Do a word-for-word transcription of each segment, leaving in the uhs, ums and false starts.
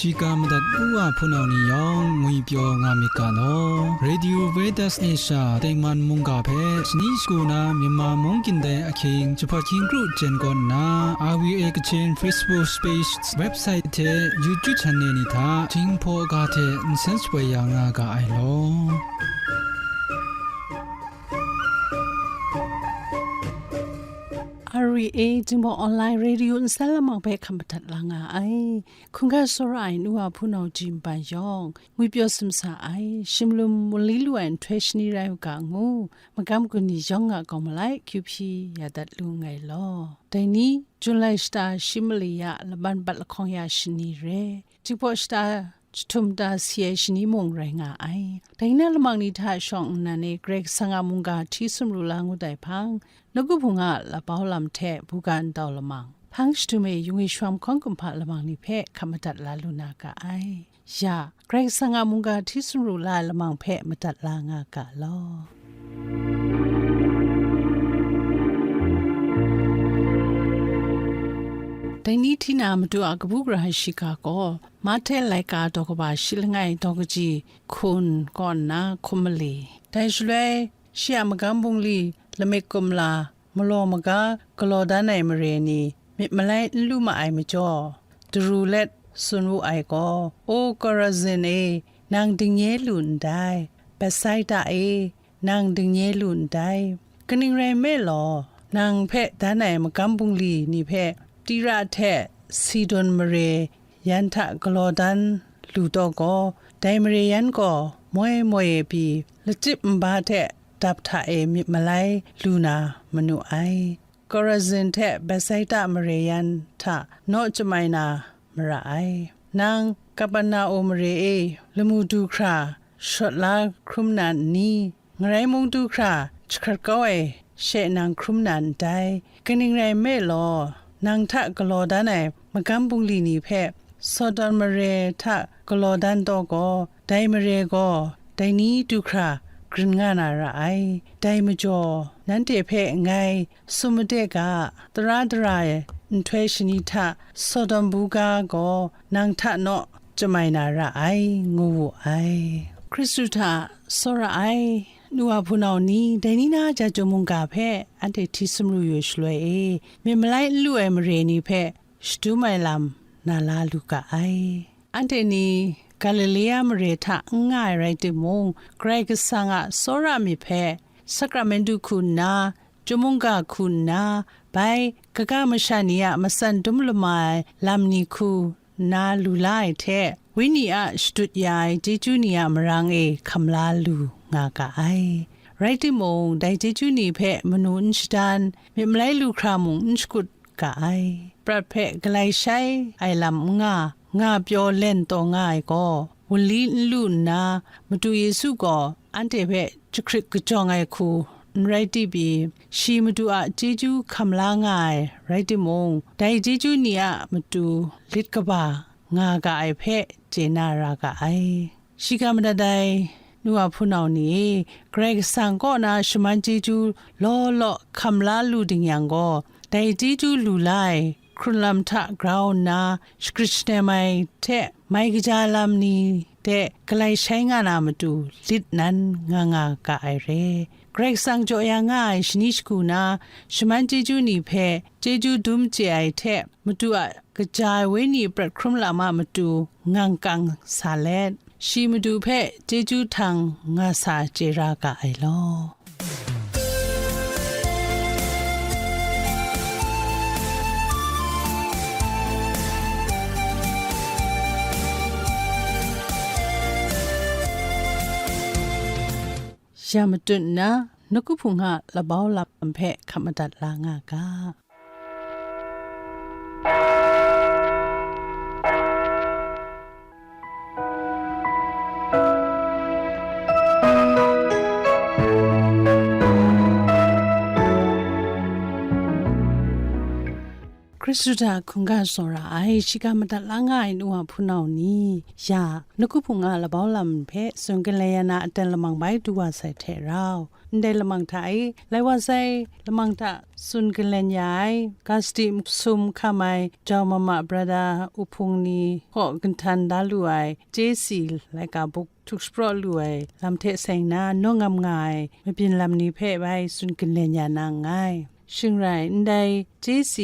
Shiga madat u wa hpunau ni yawng ngwipyaw nga myit ga law. Radio Veritas Asia tengman mungga hpe shani shagu na Myanmar mung kyin dai ahkying jahpawt hkying kru jen kaw nna, R V A Kachin Facebook page, website hte YouTube channel ni hta Jinghpaw ga hte nsen shapoi ya nga ga ai law. R V A Jinghpaw Online Radio nsen lamang hpe hkam madat la nga ai. Hkungga tsawra ai nu wa hpunau ji nban yawng, ngwipyaw sumsa ai, shimlum mali lu ai nhtoi shani rai u ga ngu, magam gun ni yawng a kau malai, kyu hpyi ya dat lu nngai law. Dai ni, Julai shata shi mali ya laban bat lahkawng ya shani re, Jinghpaw shata jahtum ta si ai shani mung rai nga ai. Dai na lamang ni hta shawng nnan e Karai Kasang a mungga hti sumru la ngut ai hpang, nawku hpung a labau lam hte buga ntau lamang, hpang shadum e yung e shawm hkawng kumhpa lamang ni hpe hkap madat la lu na ga ai. Ya, Karai Kasang a mungga hti sumru la ai lamang hpe madat la nga ga law. Dai ni hti na Madu a kabu gara shiga gaw, Mahte laika daw kaba shi langai daw kaji hkun kaw nna hkum mali. Dai shaloi, shi a magam bungli lamik kumla, malaw maga galaw dan ai mare ni myit malai n lu ma ai majaw, daru let tsun wu ai gaw, O Korazin e, nang dingnye lu ndai, Betsaida e, nang dingnye lu ndai. Kaning rai nme law, nang hpe dan ai magam bungli ni hpe Tira hte Sidon mare yan hta galaw dan lu taw gaw, dai mare yan gaw moi moi e pyi, lachyip nba hte dap hta e myit malai lu na manu ai. Korazin hte Betsaida mare yan hta naw chyamai na mara ai. Nang Kaperna-um mare e lamu du hkra shawt la hkrum na n ni? Ngarai mung du hkra jahkrat kau ai she nang hkrum na ndai. Kaning rai nme law, nang hta galaw dan ai magam bungli ni hpe Sodom mare hta galaw dan taw gaw, dai mare gaw dai ni du hkra grin nga na ra ai. Dai majaw, nanhte hpe ngai tsun made ga, tara dara ai nhtoi shani hta Sodom buga gaw nang hta naw chyamai na ra ai, ngu wu ai. Hkristu hta tsawra ai nu wa hpunau ni, dai ni na ja chyum mungga hpe anhte hti sumru yu ai shaloi e, myit malai n lu ai mare ni hpe shadum ai lam na la lu ga ai. Anhte ni Galilea mare hta n nga ai rai timung, Karai Kasang a tsawra myit hpe sakramentu hku nna, chyum mungga hku nna, bai kaga masha ni a matsan dum lama ai lam ni hku nna lu la ai hte, Wenyi a shadut ya ai chyeju ni a marang e hkam la lu nga ga ai. Rai timung, dai chyeju ni hpe manu n shadan, myit malai lu hkra mung n shakut ga ai. Prat hpe galai shai ai lam n nga, nga pyaw len taw nga ai gaw, wunli n lu nna, Madu Yesu gaw anhte hpe jahkrit kajawng ai hku n rai tim pyi, shi Madu a chyeju hkam la nga ai rai timung, dai chyeju ni a matu lit kaba nga ga ai hpe chye na ra ga ai. Shiga madat ai nu wa hpunau ni e, Karai Kasang kaw na shaman chyeju law law hkam la lu ding yang gaw, dai chyeju lu la ai hkrun lam hta grau nna, shagrit shanem ai hte mai kaja lam ni de galai shai nga na matu lit nan nga nga ga ai re. Karai Kasang jaw ya nga ai shani shagu na shaman chyeju ni hpe chyeju dum chye ai hte, Madu a kaja ai Wenyi prat hkrum lam a matu ngang kang sa let, shi Madu hpe chyeju htang nga sa chye ra ga ai law. Ya matut nna, nawku hpung a labau lam hpe hkap madat la nga ga. Suda hkungga tsawra ai, shiga madat la nga ai nu wa hpunau ni, ya, nawku hpung a labau lam hpe tsun galai ya na aten lamang bai du wa sai hte rau, ndai lamang hta e, lai wa sai lamang hta tsun galen ya ai, Gasti sum hkam ai jau mama brada uphung ni hkaw ginhtan da lu ai, J C laika buk htuk shapraw lu ai lam hte seng na, naw ngam nga ai mabyin lam ni hpe bai tsun galen ya na nngai. Shing rai, ndai J C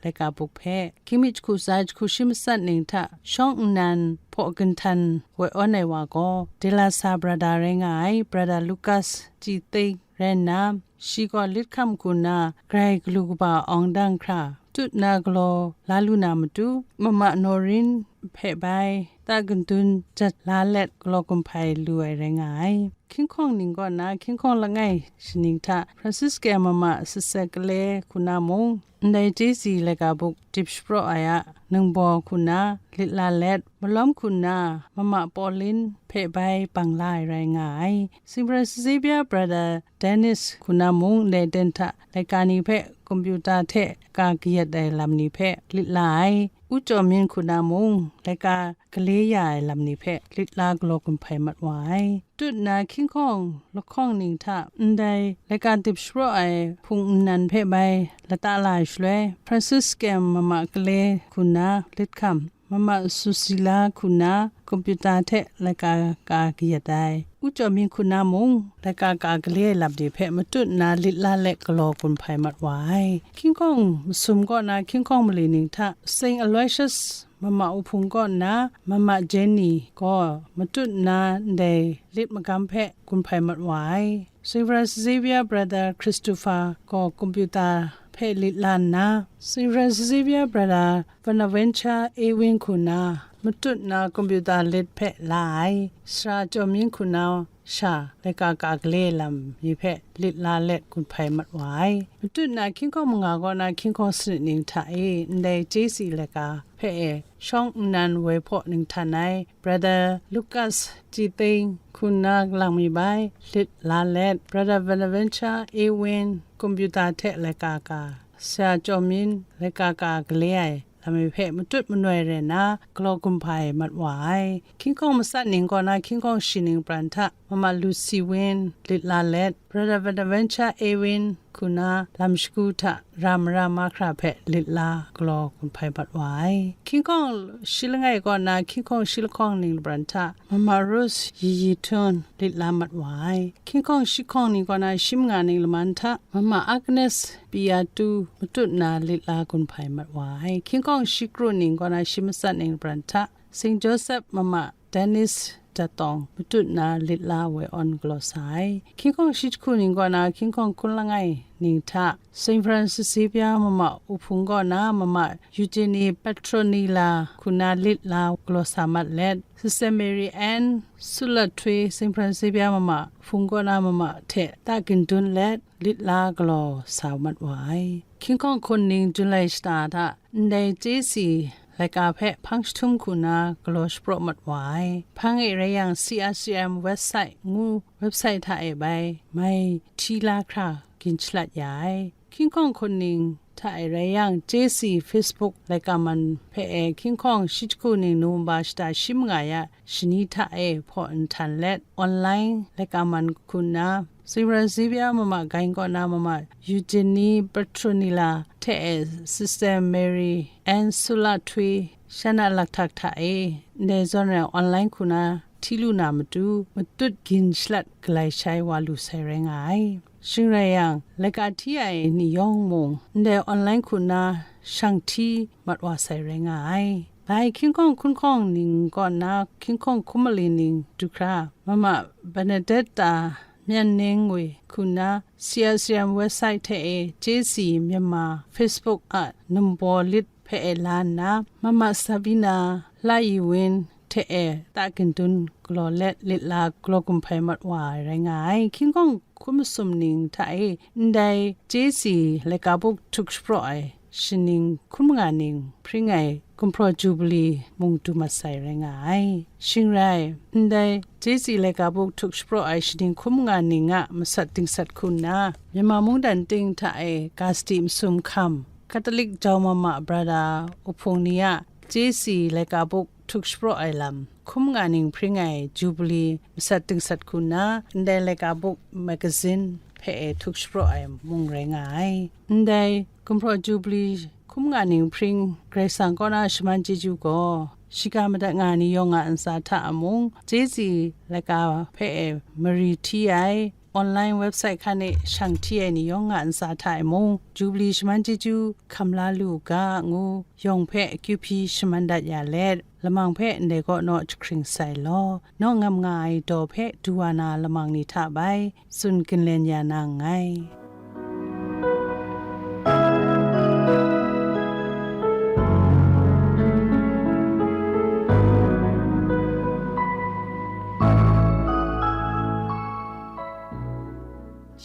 laika buk hpe, hkying mi jahku tsa jahku shi matsat ning hta shawng nnan hpaw ginhtan woi awn ai wa gaw, Delasa brada rai nga ai, brada Lukas Chyiting rai nna, shi gaw lit hkam hku nna, grai galu kaba awng dang hkra, tut nna galaw la lu na matu, mama Norin hpe bai, ta gandun jat la let galaw gumhpai lu ai rai nga ai. Hkying hkawng ning kaw na hkying hkawng langai shaning hta Franciscan mama Sese Kale hku na mung, ndai J C laika buk dip shapraw ai a ningbaw hku na lit la let, malawm hku na mama Pauline hpe bai bang la ai rai nga ai. Singpren Xavier Brother Dennis hku na mung, ndai den hta laika ni hpe kompyuta hte ka kayat ai lam ni hpe lit la ai. U Chyaw Min hku na mung, laika gale ya ai lam ni hpe lit la galaw gumhpai mat wa ai. Tut nna hkying hkawng lahkawng ning hta ndai laika dip shapraw ai hpung nnan hpe bai lata la ai shaloi, Franciscan mama Kale hku na lit hkam, mama Susila hku na kompyuta hte laika ka kayat ai. U Chyaw Min hku na mung, laika ka gale ai lam ni hpe matut nna lit la let galaw gumhpai mat wa ai. Hkying hkawng masum kaw na hkying hkawng mali ning hta, Saint Aloysius mama uphung kaw na mama Jenny gaw matut nna ndai lit magam hpe gumhpai mat wa ai. Singpren Xavier Brother Christopher gaw kompyuta hpe lit la nna, Singpren Xavier Brother Bonaventure Ewing hku na matut nna kompyuta lit hpe la ai. Sara Chyaw Min hku na sha laika ka gale lam mi hpe lit la let gumhpai mat wa ai. Matut nna hkying hkawng manga kaw na hkying hkawng sanit ning hta e ndai J C laika hpe e shawng nnan woi hpaw ning htan ai Brother Lukas Chyiting hku na lang mi bai lit la let, Brother Bonaventure Ewing kompyuta hte laika ka, Sara Chyaw Min laika ka gale ai lam mi hpe matut manoi rai nna galaw gumhpai mat wa ai. Hkying hkawng matsat ning kaw na hkying hkawng shi ning pran hta mama Lucy Win lit la let, Brother Bonaventure Ewing hku na lam shagu hta ra mara mahkra hpe lit la galaw gumhpai mat wa ai. Hkying hkawng shi langai kaw na hkying hkawng shi lahkawng ning lapran hta mama Rose Yiyi Htun lit la mat wa ai. Hkying hkawng shi hkawng ning kaw na shi manga ning laman hta mama Agnes Piyatu matut nna lit la gumhpai mat wa ai. Hkying hkawng shi kru ning kaw na shi matsat ning lapran hta Saint Joseph mama Dennis Jatawng matut nna lit la woi awn galaw sa ai. Hkying hkawng shi jahku ning kaw na hkying hkawng hkun langai ning hta, Saint Francis Xavier mama uphung kaw na mama Eugenie Petronilla hku na lit la galaw sa mat let, Sister Mary Ann Sulatwi Saint Francis Xavier mama hpung kaw na mama hte ta gindun let lit la galaw sa mat wa ai. Hkying hkawng hkun ning Julai shata hta ndai J C laika hpe hpang jahtum hku na galaw shapraw mat wa ai. Hpang e rai yang, C R C M website ngu website hta e bai mai hti la hkra gin shalat ya ai. Hkying hkawng hkun ning hta e rai yang, J C Facebook laika man hpe e hkying hkawng shi jahku ning November shata shi manga ya shani hta e hpaw nhtan let, online laika man hku nna, Sister Xavier mama Gaing kaw na mama Eugenie Petronilla hte e Sister Mary Ann Sulatwi shan a lakhtak hta e ndai zawn rai online hku na hti lu na matu, matut gin shalat galai shai wa lu sai rai nga ai. Shing rai yang, laika hti ai ni yawng mung, ndai online hku na shang hti mat wa sai rai nga ai. Bai hkying hkawng hkun hkawng ning kaw na hkying hkawng hkum mali ning du hkra, mama Benedetta Myan Ning We hku na C R C M website hte e J C Myanmar Facebook a number lit hpe e la nna, mama Sabina La Yi Win hte e ta gindun galaw let lit la galaw gumhpai mat wa ai rai nga ai. Hkying hkawng hkum masum ning hta e ndai J C laika buk htuk shapraw ai shaning hkun manga ning hpring ai gumhpraw Jubili mung du mat sai rai nga ai. Shing rai, ndai J C laika buk htuk shapraw ai shaning hkun manga ning a masat dingsat hku nna, Myanmar mungdan ting hta e Gasti masum hkam Catholic jau mama brada uhpung ni a chye si laika buk htuk shapraw ai lam, hkum nga ning hpring ai Jubili masat dingsat hku nna, ndai laika buk magazin hpe e htuk shapraw ai mung rai nga ai. Ndai gumhpraw Jubili hkum nga ning hpring Karai Kasang kaw na shaman chyeju gaw, shiga madat nga ni yawng a ntsa hta mung, chye si laika hpe e mari hti ai, online website hkan e shang hti ai ni yawng a ntsa hta e mung, Jubili shaman chyeju hkam la lu u ga ngu, yawng hpe akyu hpyi shaman dat ya let, lamang hpe ndai kaw naw jahkring sai law, naw ngam nga ai daw hpe du wa na lamang ni hta bai tsun ginlen ya na nngai.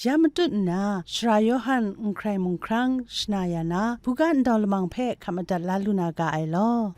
Ya matut nna, Sara Yawhan n hkrai mung hkrang shana ya na, buga ndau lamang hpe hkap madat la lu na ga ai law.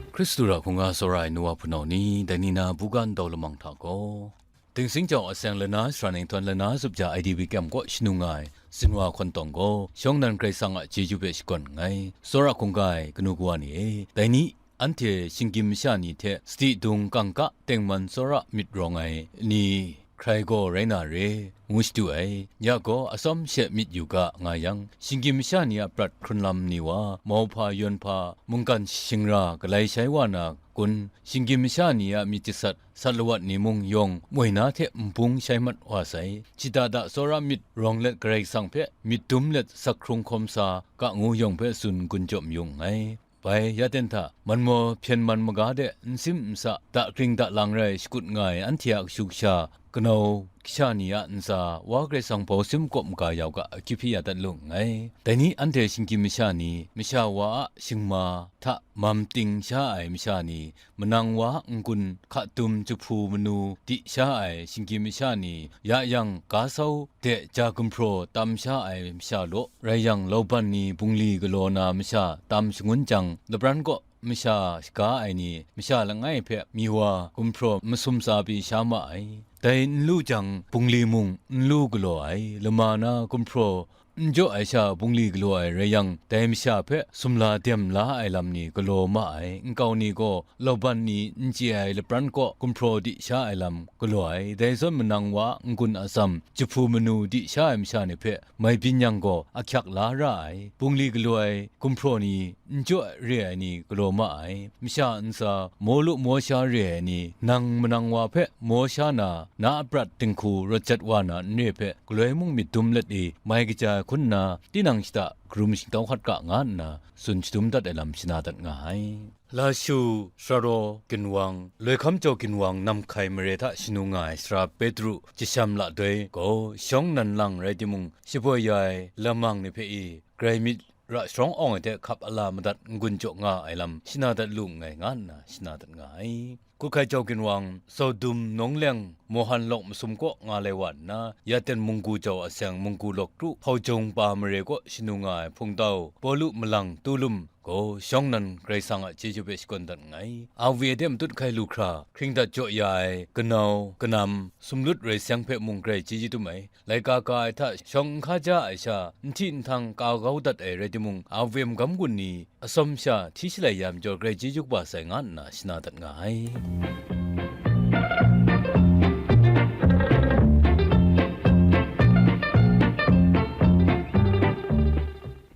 Hkristu ra hkungga tsawra ai nu wa hpunau ni, dai ni na buga ndau lamang hta gaw, Dingsing jau aseng lana shara ninghtawng lana zup ja I D B kem kaw shanu nga ai, Zinwa hkawn tawng gaw, shawng nnan Karai Kasang a chyeju hpe shakawn nngai. Tsawra hkungga ai kanu kawa ni e, dai ni, anhte shinggyim masha ni hte sadi dung kangka tengman tsawra myit rawng ai ni hkrai gaw rai na re, ngu shadu ai. Ya gaw atsawm she myit yu ga, nga yang, shinggyim masha ni a prat hkrun lam ni wa, mauhpa yawn hpa, mungkan shingra galai shai wa na kun, shinggyim masha ni a myit jasat, sat lawat ni mung yawng moi na hte nbung shai mat wa sai. Shada da tsawra myit rawng let Karai Kasang hpe myit dum let sak hkrung hkawm sa ga ngu yawng hpe tsun gun jaw mayu nngai. Bai, ya ten hta, manmaw hpyen man maga de nsim nsa, dakring dalang rai shakut nga ai anhte a kashu kasha, kanau kasha ni a ntsa, Wa Karai Kasang bau sim kawp maga yau ga, akyu hpyi ya dat lu nngai. Dai ni anhte shinggyim masha ni, masha wa a shingma hta mam ting sha ai masha ni, manang wa n-gun hka tum jahpu manu di sha ai shinggyim masha ni, ya yang ga sau de ja gumhpraw tam sha ai masha law, rai yang, lauban ni bungli galaw na masha tam shangun jang, lapran kaw masha shaga ai ni, masha langai hpe mi wa gumhpraw masum tsa pyi sha ma ai. Dai n lu jang, bungli mung n lu galaw ai, lama na gumhpraw n jaw ai sha bungli galaw ai rai yang, dai masha hpe sumla dem la ai lam ni galaw ma ai. Nkau ni gaw lauban ni n chye ai lapran kaw gumhpraw di sha ai lam galaw ai. Dai zawn manang wa n-gun atsam jahpu manu di sha ai masha ni hpe mai byin yang gaw ahkyak la ra ai. Bungli galaw ai gumhpraw ni n jaw re ai ni galaw ma ai. Masha ntsa maw lu maw sha re ai ni, nang manang wa hpe maw sha na, na a prat dinghku rawt jat wa na n re hpe, galoi mung myit dum let i, mai kaja ai hku nna, tinang shada karum shingtau hkat ga, nga nna tsun shadum dat ai lam shana dat nga ai. Lashu, Sara Raw Ginwang, Loihkam Jau Ginwang namhkai mare hta shanu nga ai Sara Petru Jasham Ladoi gaw, shawng nnan lang rai timung, shapoi ya ai lamang ni hpe i, grai myit ra sharawng awng ai hte hkap a la madat n-gun jaw nga ai lam shana dat lu nngai, nga nna shana dat nga ai. Hkut hkai jau ginwang, Sodom, Nawng Leng, Mohan lawk masum kaw nga lai wa nna, ya ten munggu jau aseng munggu lawk kru hpaujung pa mare kaw shanu nga ai hpungtau, Pawlu malang Tulum gaw shawng nnan Karai Kasang a chyeju hpe shakawn dat nngai. Awe de matut hkai lu hkra, hkring dat jaw ya ai, kanau, kanam, sumlut rai seng hpe mung grai chyeju dum ai. Laika ka ai hta shawng n hkaja ai sha, n hti n htang ka kau dat ai rai timung, Awe magam gun ni atsawm sha hti shalai ya majaw, grai chyeju kaba sai, nga nna shana dat nga ai.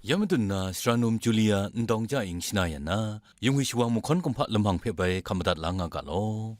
Ya madun na, Sara Num Julia n dawng ja ing shana yan na, yungwi shawang mahkawn kumhpa lamang hpe bai hkam madat la nga ga law.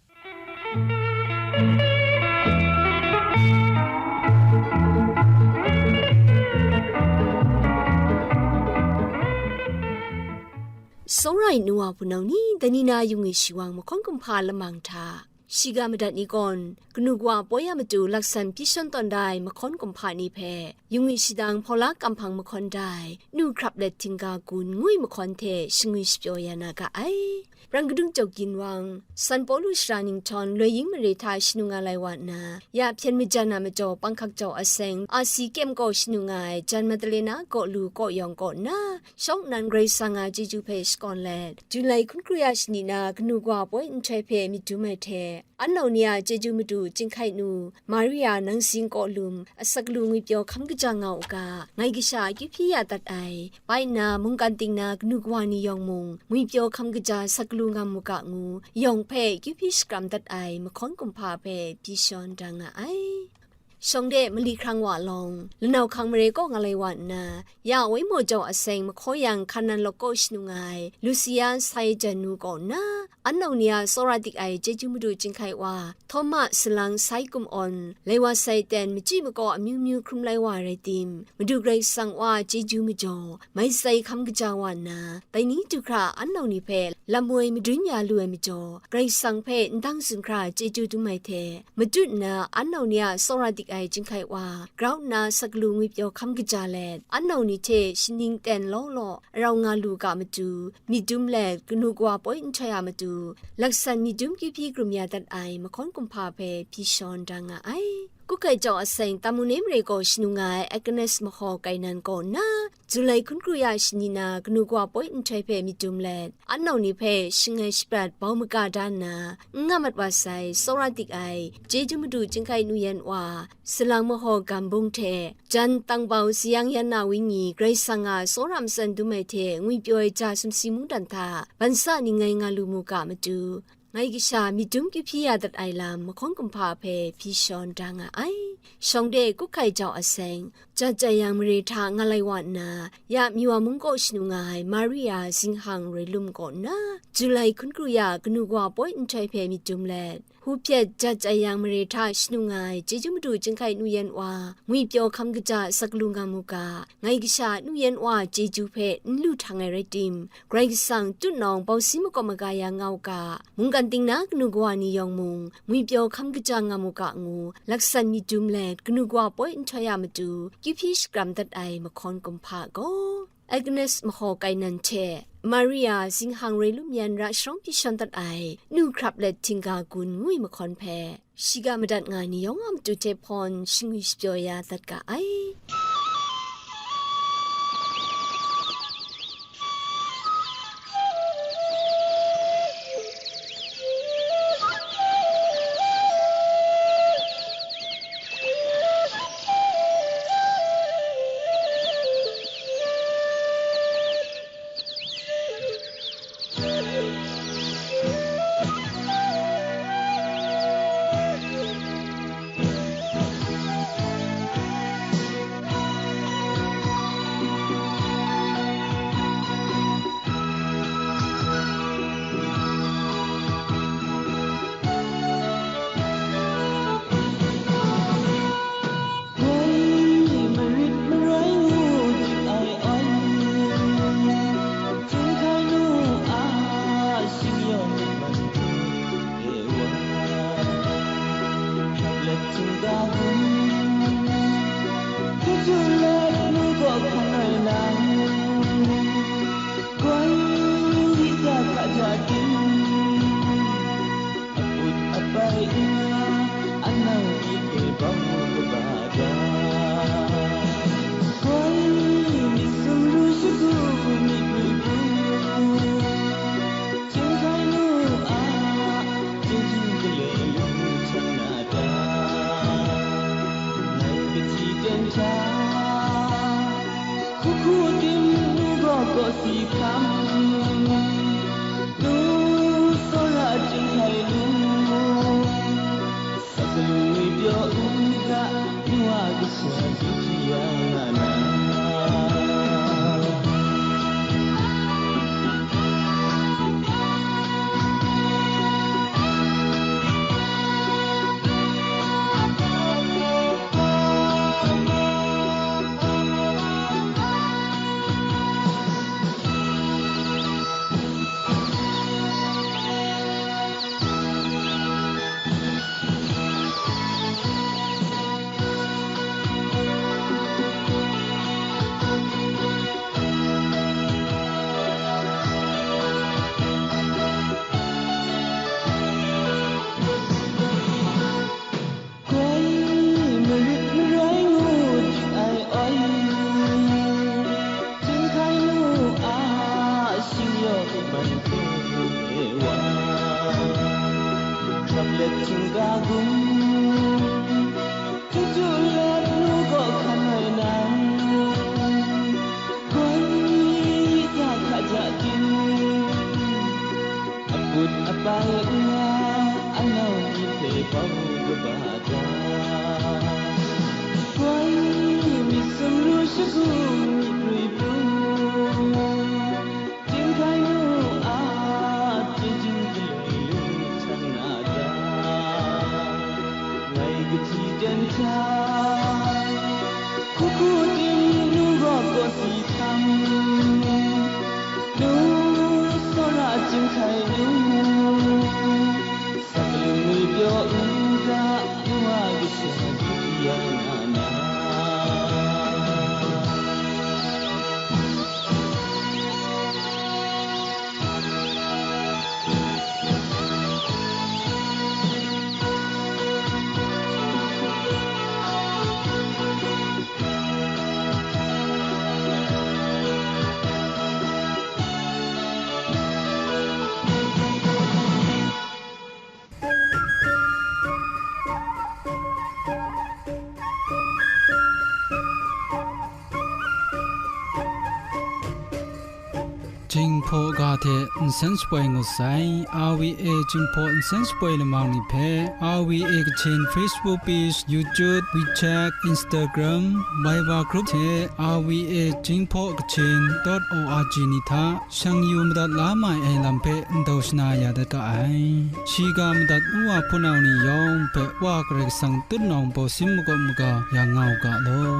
Tsawra ai nu wa hpunau ni, dai ni na yungwi shawang mahkawn kumhpa lamang hta, shiga madat ni gawn, kanu kawa poi a matu laksan pyi shawn tawn da ai mahkawn kumhpa ni hpe, yungwi shadang hpaula kamhpang mahkawn da ai, nu hkrap let htingga gun ngwi mahkawn hte shangwi shapyaw ya na ga ai. Rang kadung Chyaw Ginwang, San Pawlu Sara Ninghtawn, Loi Ying Mare hta shanu nga lai wa nna, ya hpyen majan a majaw panghkak jau aseng, Asi Kem kaw shanu nga ai, Jan Madalena kaw lu kaw yawng kaw nna, shawng nnan Karai Kasang a chyeju hpe shakawn let, Julai hkun kru ya shani na kanu kawa poi nhtoi hpe myit dum ai hte, Anau ni a chyeju madu Chyinghkai nu, Maria nang sing kaw lum, asak lu ngwipyaw hkam kaja nga u ga, ngai kasha akyu hpyi ya dat ai, bai nna mungkan ting na kanu kawa ni yawng mung, ngwipyaw hkam kaja asak lu nga mu ga ngu, yawng hpe akyu hpyi shakram dat ai mahkawn kumhpa hpe pyi shawn da nga ai. Shawng de mali hkrang wa lawng, lanau hkang mare kaw nga lai wa nna, ya woi maw jau aseng mahkaw yang hkan nan lawk kaw shanu nga ai, Lusia sai jan nu kaw nna, Anau ni a tsawra dik ai chyeju madu Chyinghkai wa, Htawma salang sai kum awn, lai wa sai ten machyi makaw amyu myu hkrum lai wa rai tim, Madu Karai Kasang wa chyeju majaw, mai sai hkam kaja wa nna, dai ni du hkra anau ni hpe lam woi madun ya lu ai majaw, Karai Kasang hpe ndang tsun hkra chyeju dum ai hte, matut nna anau ni a tsawra dik ai Chyinghkai wa, grau nna asak lu ngwipyaw hkam kaja let, anau ni hte shaning ten law law arau nga lu ga matu, myit dum let kanu kawa poi nhtoi a matu, laksan myit dum kyu hpyi krum ya dat ai mahkawn kumhpa hpe pyi shawn da nga ai. Kukai jau aseng Tamu Nemre kaw shanu nga ai Agnes Mahaw Kainan kaw nna, Julai hkun kru ya shani na kanu kawa poi nhtoi hpe myit dum let, anau ni hpe shangai shaprat bau maga da nna, n nga mat wa sai, tsawra dik ai, chyeju madu Chyinghkai Nu Yan Wa, salang mahaw gam bung hte, jan tangbau sayang yan na wenyi Karai Kasang a tsawra matsan dum ai hte ngwipyaw ai ja sumsi mungdan hta, bansa ni ngai nga lu mu ga matu, ngai kasha myit dum kyu hpyi ya dat ai lam mahkawn kumhpa hpe pyi shawn da nga ai. Shawng de kuhkai jau aseng, Jat Jai Yang mare hta nga lai wa nna, ya Miwa mung kaw shanu nga ai Maria zinghang roi lum kaw nna, Julai hkun kru ya kanu kawa poi nhtoi hpe myit dum let, Hpu hpyet Jat Jai Yang mare hta shanu nga ai chyeju madu Chyinghkai Nu Yan Wa, ngwipyaw hkam kaja asak lu nga mu ga, ngai kasha Nu Yan Wa chyeju hpe n lu htang ai rai tim, Karai Kasang tutnawng bau si makawp maga ya nga u ga, mungkan ting na kanu kawa ni yawng mung, ngwipyaw hkam kaja nga mu ga ngu, laksan myit dum let kanu kawa poi nhtoi a matu, kyu hpyi shakram dat ai mahkawn kumhpa gaw, Agnes Mahaw Kainan hte Maria zinghang roi lum yan ra sharawng pyi shawn dat ai, nu hkrap let htingga gun ngu ai mahkawn hpe, shiga madat nga ai ni yawng a matu hte hpawn shingwi shapyaw ya dat ga ai. Woi, marit marai ngu dik ai oi, Chyinghkai Nu a shing yawng man hte wa, hkrap let htingga gun, hkyu hkyu let nu gaw hkan ai lam, woi, di ta hta ja tim, aput apai nna, anang dik e bawng kaba da. Woi, myit sumru shagu myit lu pru, Chyinghkai Nu a chyeju gale lu htan na ta? Ngai kahti ten hta, hku hku tim nu gaw kawsi hkam, nu tsawra Chyinghkai Nu, asak lu ngwipyaw n ga, nu a kasha kyu hpyi ya nga na. Shagu myit rui pru, Jinghkai nu a, chyeju galoi lu htan na ra, ngai kahti dan hta, hku hku tim nu gaw kawsi htam, nu tsawra Jinghkai nu, Sakalun ngwi pyaw u ga, nu a kasha di ya na na. Jinghpaw ga hte nsen shapoi ngut sai, R V A Jinghpaw nsen shapoi lamang ni hpe, R V A Kachin Facebook page, YouTube, WeChat, Instagram, Viber group hte R V A Jinghpaw Kachin dot O R G ni hta shang yu madat la mai ai lam hpe ndau shana ya dat ga ai. Shiga madat nu wa hpunau ni yawng hpe Wa Karai Kasang tutnawng baw sim makawp maga ya nga u ga law.